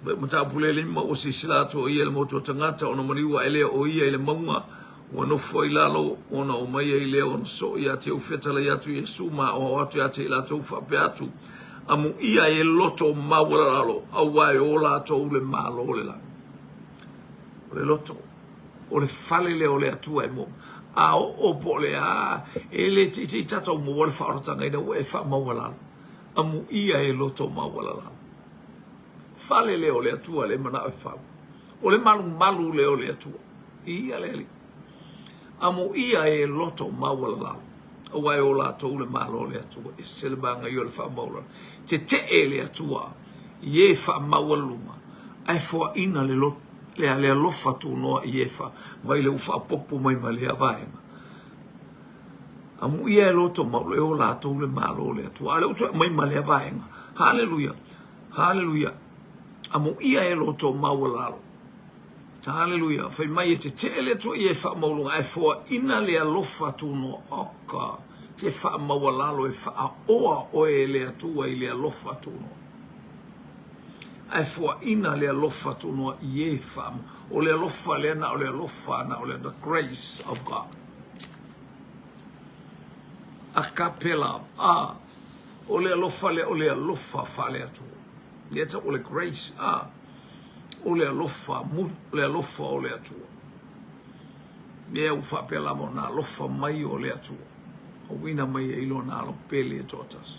Mai mataupu le lima ua silasila atu o ia i le motu o tagata ona maliu ae lea o ia i le mauga ua nofo ai lalo ona omai ai lea ona soo ia te fetalai atu Iesu ma aoao atu ia te i latou faapea atu amuia e loto maualalalo auā e o latou le Malo o le lagi. O le loto o le fale lea o le Atua e mo a oo po o le a e le teitei tatou maua le faaolataga ina ua e faamaualalo amuia e loto maualalalo. Fale lea o le Atua le manao e fau. O le malumalu lea o le Atua. Ia le Alii. Amuia e loto maualalalo. Auā e o latou le Malo o le Atua. Ese le manaia o le faamaualalo. Tetee le Atua i e faamaualuluga, ae foaina le loto, le, le alofa tunoa i e fa, mai le ua faaopoopo mai ma lea vaega. Amuia e loto mau e o latou le Malo o le Atua. A o lea ua toe aumai ma lea vaega. Haleluia! Haleluia! Amuia e loto maualalo. Haleluia! Fai mai e tetee le Atua i e faamaualuga, ae foaina le alofa tunoa. Oka! Te faamaualalo e faaoa oe e le Atua i le alofa tunoa. Ae foaina le alofa tunoa i e faamau. O le alofa lea na o le alofa na o le the grace of God. Agape love. Ah, o le alofa lea o le alofa faale-Atua. Lea tau o le grace. Ah, o le alofa, mu, le alofa o le Atua. Lea ua faapea lava ona alofa mai o le Atua. Auina mai ai lona alo pele e toatasi.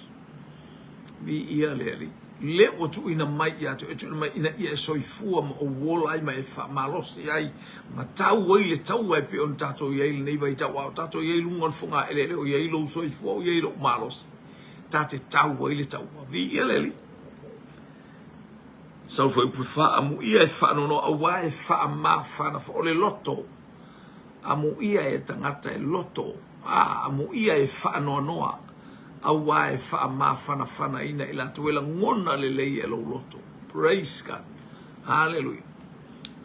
Viia le Alii. Le ua tuuina mai ia te oe, tuuina mai ina ia e soifua ma ou ola ai ma e faamalosi ai ma tau ai le taua e pei ona tatou i ai i lenei vaitau, a o tatou i ai i luga o le fogaeleele, o i ai lou soifua, o i ai lou malosi, ta te tau ai le taua. Viia le Alii. Sau foi upu faamuia e faanoanoa auā e faamafanafa o le loto. Amuia e tagata e loto, a amuia e faanoanoa auā e faamafanafanaina i latou e lagona lelei e lou loto. Praise God. Haleluia.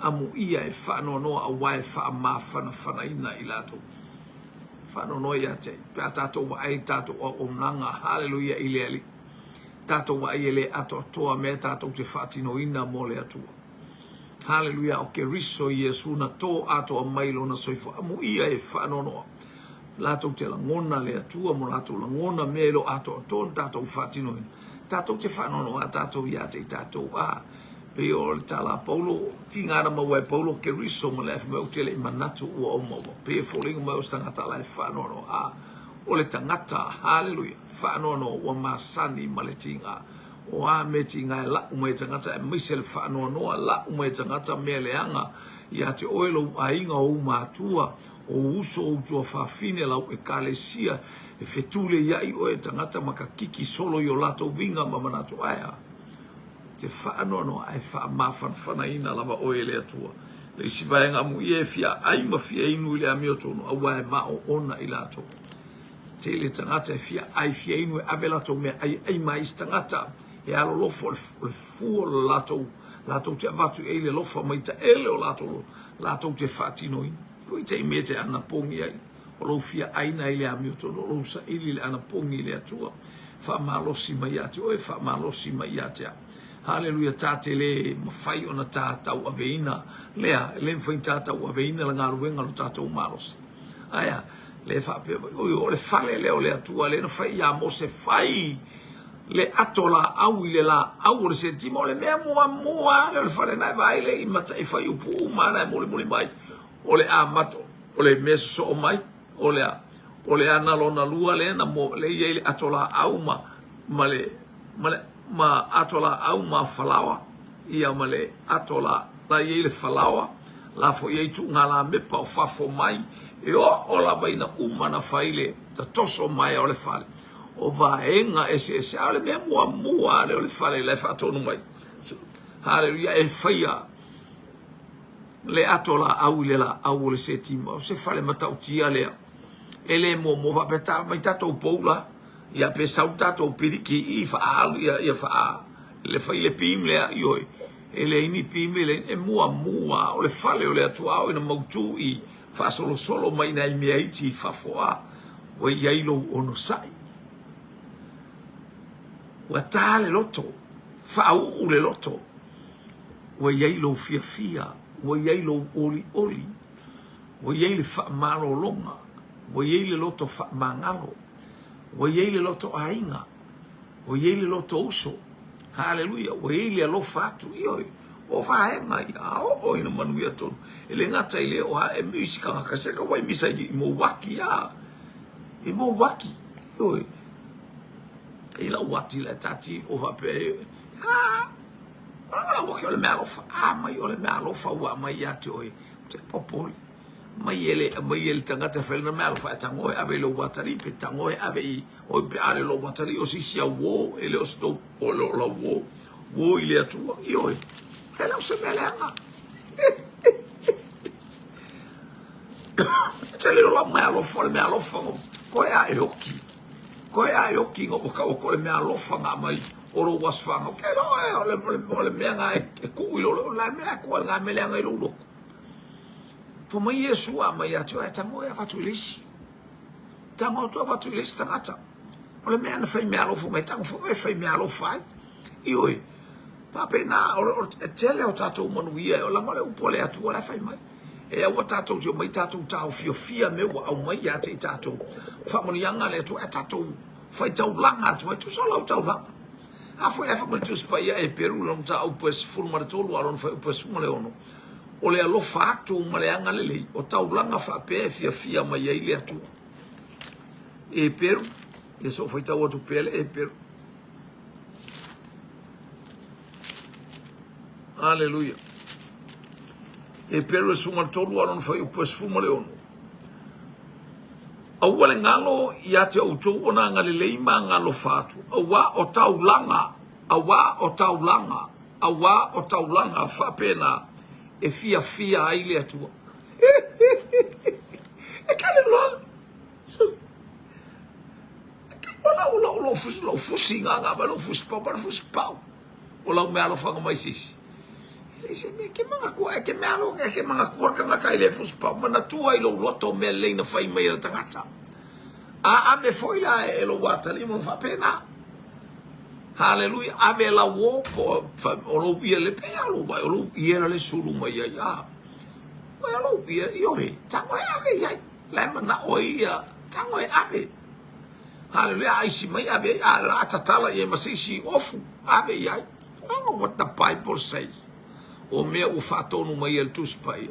Amuia e faanoanoa auā e faamafanafanaina i latou. Faanoanoa ia te pe a tatou vaai i le tatou auaunaga. Haleluia i le Alii. Tatou vaai e le atoatoa mea tatou te faatinoina mo le Atua. Haleluia, o Keriso Iesu na tō atoa mai lona soifua. Amuia e faanoanoa. Latou te lagona le Atua mo latou lagona mea e le o atoatoa na tatou faatinoina. Tatou te faanoanoa tatou ia te i tatou. A, pei o le tala a Paulo, tiga na maua e Paulo Keriso ma le ae fai mai ou te le i manatu ua ou maua. Pei e foliga mai o se tagata la e faanoanoa. A, o le tagata, haleluia, faanoanoa ua masani ma le tiga. O a mea tiga e lau mai e tagata aemaise le faanoanoa, lau mai e tagata mea leaga ia te oe, lou aiga, ou matua, ou uso, ou tuafafine, lau ekalesia, e fetuleiaʻi oe e tagata ma ka kiki solo i o latou uiga ma manatu. Ae a? Te faanoanoa ae faamafanafanaina lava oe e le Atua. Le isi vaega amuia e fia ai ma fia inu i le amiotonu, auā e maoona i latou. Tele tagata e fia ai fia inu e ave latou mea ai ai ma isi tagata e alolofo o le fua o le latou latou te avatu i ai le alofa mai taele o latou latou te faatinoina. Ua te mea te anapogi ai o lou fia aina i le amiotonu o lou saili le anapogi i le Atua. Faamalosi mai ia te oe, faamalosi mai ia te au. Haleluia, ta te le mafai ona ta tauaveina lea, e le mafai ta tauaveina le galuega lo tatou malosi. Ae a? Le faapea mai, oi, o le fale lea o le Atua lea na fai ia Mose, fai le ato laau i le laau o le setima, o le mea muamua lea o le fale na e vaai le i matai fuaiupu uma na e mulimuli mai, o le amato, o le mea sosoo mai, o le a, o le ana lona lua lea na mo, lea i ai le ato laau ma, ma le, ma le, ma ato laau ma falaoa, ia ma le ato la, la i ai le falaoa, la foi i ai tuuga lamepa o fafo mai, e oo lava ina uma na fai le tatoso maea o le fale. O vaega eseese. A o le mea muamua lea o le fale la e faatonu mai. Haleluia, e faia le ato laau i le laau o le setima. O se fale matautia lea. E le muamua faapea ta mai tatou pou la. Ia pe sau tatou piliki i faaalu ia ia faa le fai le beam lea ioe. E leai ni beam e leai e muamua o le fale o le Atua ao ina mautu i faasolosolo mai nai mea iti i fafo a ua i ai lou onosai. Ua ta le loto, faauu le loto, ua i ai lou fiafia, ua i ai lou olioli, ua i ai le faamalologa, ua i ai le loto faamagalo, ua i ai le loto aiga, ua i ai le loto uso. Haleluia, ua i ai le alofa atu. Ioe, o vaega ia, a oo ina manuia tonu. E le gata i lea, o a e misi kangaka, se ka wai misa i mou aki, a. I mou aki, ioe. E lau ati la tati o faapea e, a, o lau aki o le mea alofa, a mai o le mea alofa ua mai ia te oe, te popole. Mai e le, mai e le tagata fai lana mea alofa e tago e ave i lou atalii pe tago e ave i oi pe a le lou atalii o se isi au uō e le o se tou o le o lau uō uō i le Atua. Ioe, e le o se mea leaga. E tele o lau mea alofa o le mea alofa koe a e oki. Koe a e oki ngā waka o koe mea alofa ngā mai o lou asfanga. Ke lo e o le, o le, o le mea ngā e, e kuu i lo le, o le mea e kua ngā mele anga i lou loko. Fai mai Iesu a mai ia te oe, Tango e avatu i le isi. Tango atu avatu i le isi tagata. O le mea na fai mea alofa mai, tango foi oe fai mea alofa ai. Ioe, faapena, o e tele o tatou manuia, o leaga o le upu a le Atua la e fai mai. E aua tatou te omai tatou taofiofia mea ua aumai ia te i tatou. Faamanuiaga a le Atua, e tatou faitaulaga atu ai, tusa o lau taulaga. A foi la e fai mai le Tusi Paia e Peru, lona mataupu e 13 a lona fuaiupu e 16. O le alofa atu ma le agalelei, o taulaga faapea e fiafia mai ai le Atua. Eperu, ia so faitau atu pea le Eperu. Aleluia. Eperu e 13 a lona fuaiupu e 16. Aua le galo ia te outou ona agalelei ma agalofa atu, auā o taulaga, auā o taulaga, Auā o taulaga faapena e fiafia ai le Atua. E kale loa. E kale loa lau, lau, lau fusi, lau fusi ngā ngā mai, lau fusi pau, mai fusi pau. O lau mea alofa mai sisi. E leai se mea, ke manatua, e ke mea alo, e ke manatua le tagata i le fusi pau. Manatua i lou loto mea lelei na fai mai e le tagata. A ave foi la e lou atalii ma faapena. Haleluia, ave lau o, po o lou ia le pei o lou vai, o lou ia le sulu mai ai. A, o lou ia, ioe, tago e ave i ai. La e manao ai ia, tago e ave. Haleluia, a isi mai ave ai, a la tatala i ai ma se isi ofu, ave i ai. I don't know what the Bible says. O mea ua faatonu mai e le Tusi Paia.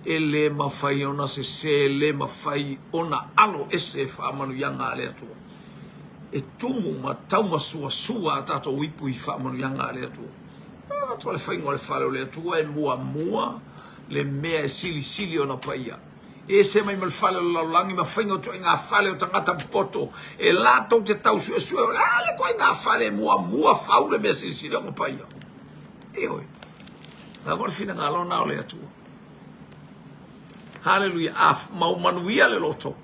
E le mafai ona sese, e le mafai ona alo ese faamanuiaga a le Atua. E tumu ma taumasuasua a tatou ipu i faamanuiaga a le Atua. E atu le faiga o le fale o le Atua e muamua le mea e silisili ona paia. E ese mai ma le fale o le lalolagi ma faiga o ituaiga fale o tagata popoto e latou te tau suesue o le a le ituaiga fale e muamua fau le mea silisili ona paia. Ioe. Leaga o le finagalo na o le Atua. Haleluia. A mau manuia le loto,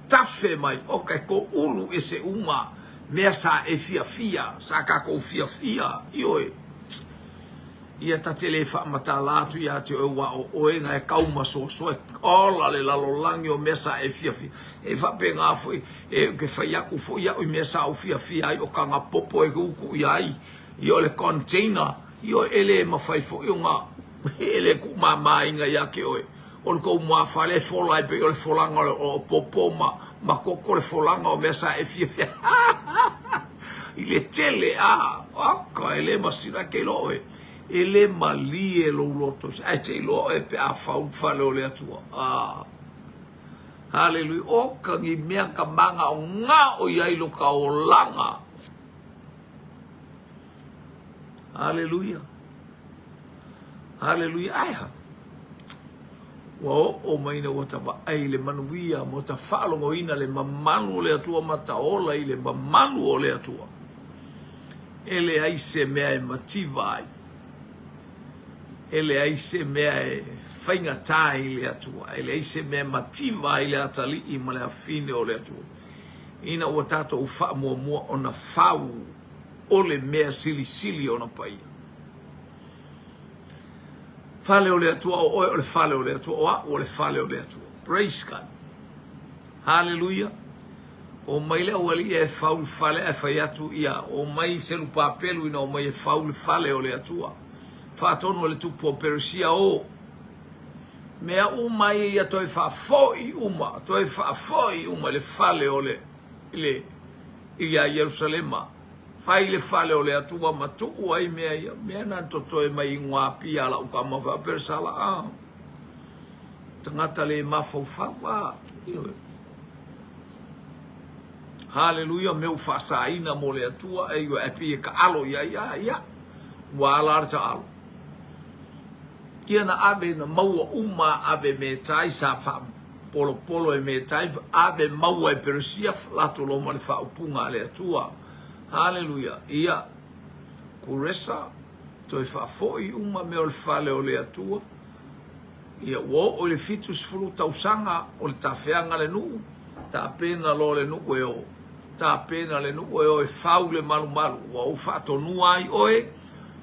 tafe mai, oka e koulu ese uma mea sa e fiafia, sa kakou fiafia. Ioe. Ia ta te le faamatala atu ia te oe ua o oe na e kaumasoasoa e ola le lalolagi o mea sa e fiafia. E faapena foi, e ke fai aku foi au i mea sa ou fiafia ai o kaga popo e uku ia ai. Ia o le container, ia e le mafai foi ona e le tuumāmāina ia te oe. O le tou muafale e fola ai pei o le folaga o popo ma, ma koko le folaga o mea sa e fiafia i le tele a oka e le masina ke iloa oe. E le malie lou loto ae te iloa oe pe a fau le fale o le Atua. Ah. Haleluia. Oka ni mea ka manga o ngā o iai lo ka olaga. Haleluia. Haleluia. Ae ha. Ua oo mai na ua taba. vaai i le manuia ma ta faalogoina le mamalu o le Atua ma ta ola i le mamalu o le Atua. E leai se mea e mativa ai. E leai se mea e faigata ai i le Atua. E leai se mea e mativa ai le atalii ma le afine o le Atua. Ina ua tatou faamuamua ona fau o le mea silisili ona paia. Fale o le Atua, o oe o le fale o le Atua, o au o le fale o le Atua. Praise God. Haleluia. O mai le aualii e fau le fale ae fai atu ia, o mai Selupapelu ina o mai e fau le fale o le Atua. Faatonu e le tupu o Peresia o mea uma ia ia toe faafoi uma, toe faafoi uma i le fale o le, i le, ia Ierusalema. Fai le fale o le Atua ma tuu ai mea ia, mea na totoe mai i Guapia a lau tama faaperesala a. Tagata le mafaufau a. Ioe. Haleluia, mea ua faasaina mo le Atua, e ioe, ae pei e taalo i ai, a, ia, ua ala le taalo. Ia na ave, na maua uma ave metai sa faapolopolo e metai, ave maua e Peresia, latou loa ma le faaupuga a le Atua. Haleluia, ia, Kuresa, toe faafoi uma mea o le fale o le Atua. Ia, ua oo i le 70 tausaga o le tafeaga a le nuu, tapena loa le nuu e o. Tapena le nuu e o e fau le malumalu. Ua ou faatonua ai oe,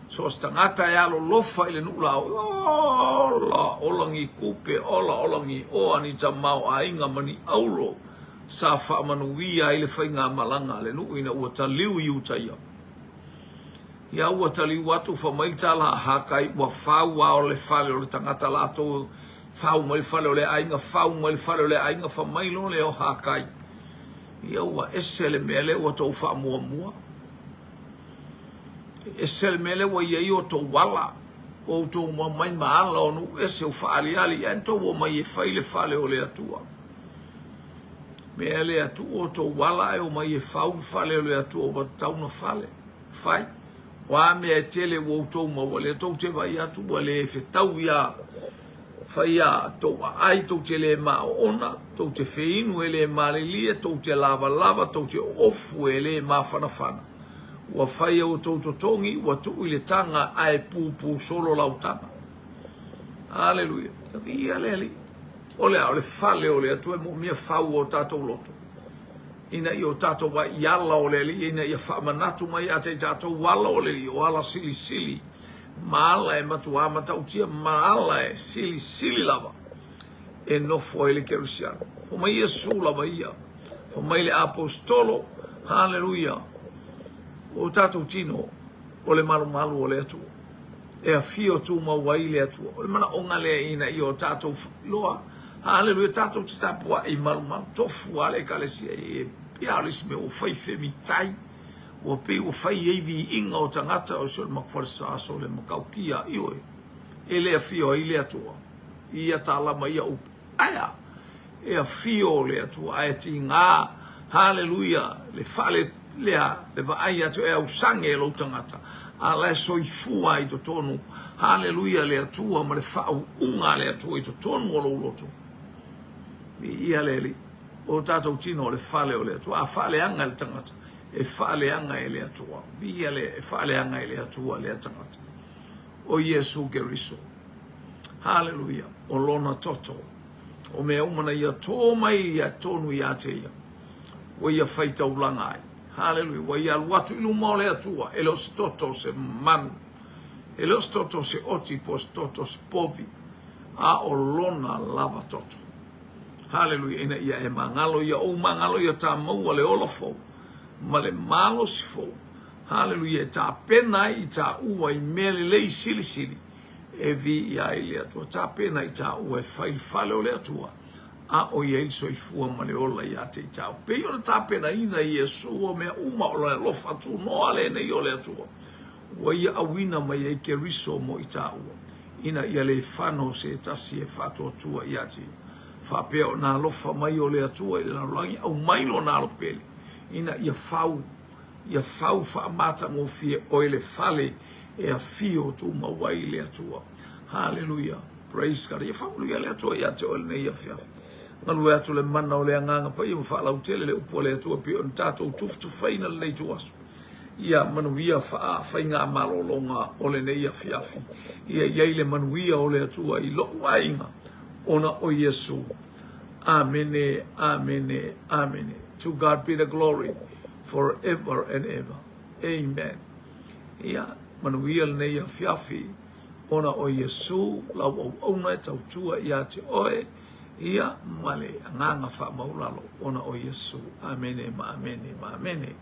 so o se tagata e alolofa i le nuu la oe. Ola, ola ni kupe, ola, ola ni oa, ni tamaoaiga ma ni auro sa faamanuia ai le faigamalaga a le nuu ina ua taliu i uta ia. Ia ua taliu atu fa mai le tala a Hakai, ua fau a o le fale o le tagata latou, fau mai le fale o le aiga, fau mai le fale o le aiga, fa mai loa lea o Hakai. Ia ua ese le mea lea ua tou faamuamua. E ese le mea lea ua i ai o tou ala, ua outou omai mai ma ala o nuu ese ua faaaliali, ae na tou omai e fai le fale o le Atua. Mea lea tuu o tou ala ae omai e fau le fale o le Atua ua tatau ona fale. Fai. O a mea e tele ua outou maua, lea tou te vaai atu ua le fetau ia fai a tou aai, tou te le maoona, tou te feinu e le malilie, tou te lavalava, tou te oofu e le mafanafana. Ua fai a outou totogi, ua tuu i le taga, ae pupū solo lau taga. Aleluia. Viia le Alii. O le a? O le fale o le Atua e moomia fau o tatou loto ina ia o tatou vaai i ala o le Alii, ina ia faamanatu mai ia te i tatou ala o le Alii, o ala silisili ma ala e matuā matautia ma ala e silisili lava e nofo ai le kerisiano. Fai mai Iesu lava ia, fai mai le Aposetolo, haleluia, o tatou tino o le malumalu o le Atua. E afio tumau ai le Atua. O le manaoga lea ina ia o tatou loa. Haleluia, tatou te tapuai malumalu, tofu lava le ekalesia e pei lava o le isi mea ua fai femitai, ua pei ua fai ai viiga o tagata o si o le maku falesa aso le matautia, ioe, e le afio ai le Atua i ia tala ma ia upu. Ae a? E afio le Atua ae tiga, haleluia, le fale lea, le vaai atu e ausage e lou tagata, a la e soifua i totonu, haleluia, le Atua ma le faauuga a le Atua i totonu o lou loto. Viia le Alii. O tatou tino o le fale o le Atua. A faaleaga e le tagata, e faaleaga e le Atua. Viia le, e faaleaga e le Atua lea tagata. O Iesu Keriso. Haleluia. O lona toto. O mea uma na ia tō mai ia tonu ia te ia. Ua ia faitaulaga ai. Haleluia. Ua ia alu atu i luma o le Atua. E le o se toto o se manu. E le o se toto o se oti po o se toto o se povi. A o lona lava toto. Haleluia. Ina ia e magalo ia ou magalo ia tā maua le ola fou ma le malosi fou. Haleluia. E tapena ai i tāua i mea lelei silisili e viia ai le Atua. Tapena i tāua e fai le fale o le Atua, a o i ai le soifua ma le ola iā te i tāua. Pei ona tapenaina Iesu o mea uma o le alofa tunoa lenei o le Atua, ua ia auina mai ai Keriso mo i tāua, ina ia le fano se tasi e faatuatua iā te ia. Faapea ona alofa mai o le Atua i le lalolagi, aumai lona alo pele, ina ia fau Ia fau faamatagofie oe le fale e afio tumau ai le Atua. Haleluia. Praise God. Ia faamanuia le Atua ia te oe lenei afiafi. Galue atu le mana o le Agaga Paia ma faalautele le upu a le Atua e pei ona tatou tufatufaina lenei ituaso. Ia manuia faafaigamalologa o lenei afiafi. Ia i ai le manuia o le Atua i lou aiga ona o Iesu. Amene, amene, amene. To God be the glory forever and ever. Amen. Ia manuia lenei afiafi ona o Iesu lau auauna e tautua ia te oe. Ia ma le agaga faamaualalo ona o Iesu. Amene ma amene ma amene.